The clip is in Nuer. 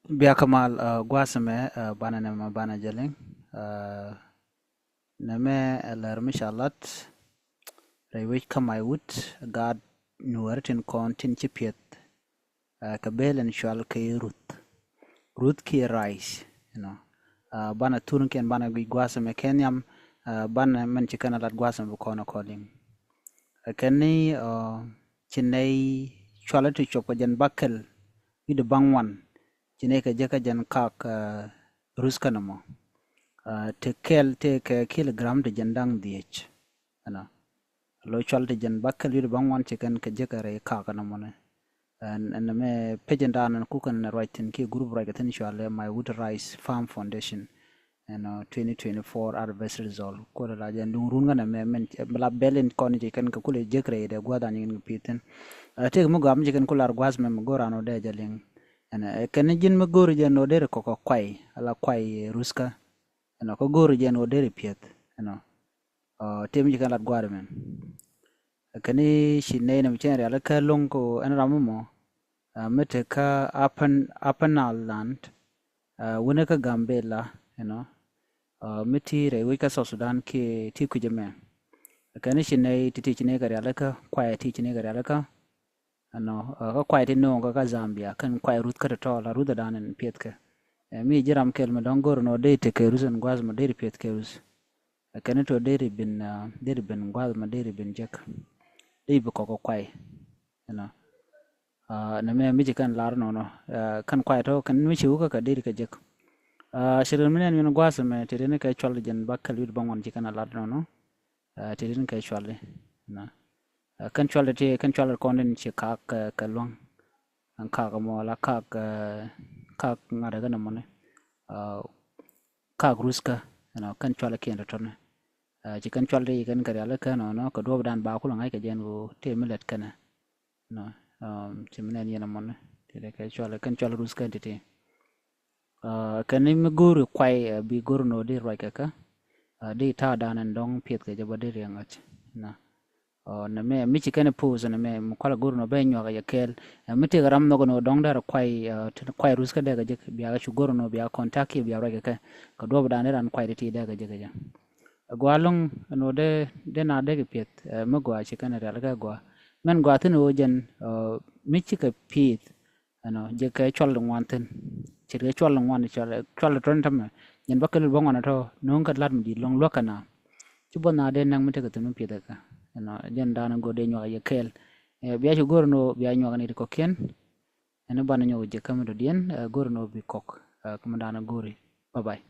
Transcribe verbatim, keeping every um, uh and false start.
Bia kä mal, uh, gua̱a̱th ɛmɛ, uh, banɛ nɛmɛ banɛ jɛ liŋ. Uh, nɛmɛ ɛ lär mi ca lat rɛy wec kä Maiwut, gaat Nuäär tin kɔn tin ci piɛth. Uh, kɛ bel in cual kɛ Ruth. Ruth kiɛ Rice, you know. Uh, banɛ thurkiɛn banɛ guic gua̱a̱th ɛmɛ kɛ nhiam, uh, banɛ mɛn ci kɛn a lat gua̱a̱th ɛmɛ bi kɔn a kɔ liŋ. Uh, kɛn ni, uh, ci nɛy cualɛ ti cuɔp kɛ jɛn bäkɛl wi̱cdɛ baŋ wan. Ci nɛy kɛ jek kä jɛn kak, uh, ruth kä nɔmɔ. Uh, ti kɛl ti kɛ kilogram ti jɛn da̱ŋ dhiec. Ɛnɔ. Lo cual ti jɛn bäkɛl wi̱cdɛ baŋ wan ci kɛn kɛ jek kɛ rɛy kak kä nɔmɔ ni. Ɛn, ɛn mɛ page in dan ɛn kukɛn ɛn ruac thin kiɛ group ruac kɛ thin cual ɛ Maiwut Rice Farm Foundation. Ɛnɔ, twenty twenty-four harvest result. Kulɛ la jɛn duŋ run ŋänɛ mɛ mɛn, mɛ la bɛl in kɔn ci kɛn kɛ kulɛ jek rɛy dɛ gua̱th an ci kɛn kɛ pi̱i̱th thin. Ɛ, tëëk mi gɔaa mi ci kɛn kulɛ ar gua̱a̱th mɛ mi go̱o̱r an wä dee jɛ liŋ. Ɛnɔ, ɛ, kɛn ji̱n mi go̱o̱r jɛn wä dee ri kɔk kɛ kuay, ala kuay, ɛ, ruth kä. Ɛnɔ, kä go̱o̱r jɛn wä dee ri piɛth. Ɛnɔ. Ɔ, tëë mi ci kɛn lat gua̱a̱th mɛn. Ɛ, kɛn ci nɛy nɛmɛ cɛn rial kä lo̱ŋ ko ɛn ram mɔ. Ɛ, mi te kä Upper, Upper Nile Land. Ɛ, wunɛ kä Gambela, you know. Ɛ, mi ti rɛy wec kä South Sudan kiɛ ti kui̱c ɛmɛ. Ɛ, kɛn ci nɛy ti ti ci nɛy kɛ rial kä kuay ti ci nɛy kɛ rial kä. Ɛnɔ, ɛ, kä kuay ti no̱o̱ŋ kä, kä Zambia, kɛn kuay ruth kä tɔ̱tɔ̱ la ruth ɛ dan in piɛth kɛ. Ɛ, mi ji̱ ram kɛl mi dɔ̱ŋ go̱r nɔ dee tekɛ ruth ɛn gua̱a̱th mɔ dee ri piɛth kɛ ruth. Ɛ, kɛn tɔ deri bin, ah, deri bin gua̱a̱th ma deri bin jek. Deri bi kɔk ɔ kuay. You know. Ah, nɛ mɛ mi ci kɛn lar nɔnɔ. Ah, kɛn kuay tɔ kɛn mi ci wä kä kɛ deri kɛ jek. Ah, ci rin mi nɛn min gua̱a̱th mɛ ti rin kɛ cual jɛn bäkɛl wi̱cdɛ baŋ wan ci kɛn a lar nɔnɔ. Ah, ti rin kɛ cual, you know. Ah, kɛn cual ti kɛn cual kɔn din ci kak kɛ, kɛ luaŋ. Ɛn kak mɔ la kak, ah, kak ŋa̱t kɛ nɛ mɔni. Ah, kak ruth kä, you know, kɛn cual kiɛn tɔtɔnɛ. Ah, ci kɛn cual ti kɛn kɛ rial kɛ nɔnɔ kɛ duɔp dan ba kulɛ ŋa̱c kɛ jɛn ɣöö tëë mi lɛt kɛnɛ. You know, um, ci mi nɛn yɛn ɛmɔnɛ ti dee kɛ cual, kɛn cual ruth kɛn ti ti. Ah, kɛn mi go̱o̱ri kuay, ah, bi go̱o̱ri nɔ di ruac kɛ kä. Ah, di ta̱a̱ dan ɛn dɔ̱ŋ piɛth kɛ jɛ bä di riɛŋ ɣac. You know. Ɔ, nɛ mɛ mi ci kɛn post nɛ mɛ mi kualɛ go̱r nɔ bɛ nyuak yɛ kɛɛl. Ɛ, mi tëëkɛ ram nhɔk nɔ dɔ̱ŋ dɛr kuay, ɛ, kuay ruth kä dɛk kɛ jek bia kɛ cu go̱r nɔ bia contact kiɛ bia ruac kɛ kɛ. Kɛ duɔp dan ran kuay ti ti dɛk kɛ jek kɛ jɛ. Ɛ, gua lo̱ŋ nɔ dee, dee na dee kɛ piɛth, ɛ, mi gua ci kɛn rial kɛ gua. Mɛn gua thin ɣöö jɛn, ɛ, mi cikɛ pi̱i̱th. Ɛnɔ, jɛ kɛ cual di ŋuan thin. Ce̱tkɛ cual di ŋuan, cual, cual di tɔn tämɛ. Jɛn bäkɛl wi̱cdɛ baŋ wan tɔ, no̱o̱ŋ kɛ lat mi di̱i̱t lɔ̱ŋ luäk kɛ na. Ci buɔth na dee näk mi tekɛ thin mi piɛth kɛ. Ɛnɔ, jɛn da̱a̱n go̱o̱r dee nyuak yɛ kɛɛl. Ɛ, bia ci go̱o̱r ni ɣöö bia nyuak ni ti kɔ̱kiɛn. Ɛn banɛ nyuak jɛ kä mi dɔ̱diɛn, ɛ, go̱o̱r ni ɣöö bi kɔk. Ɛ, kä mi da̱a̱n go̱o̱ri. Bye bye.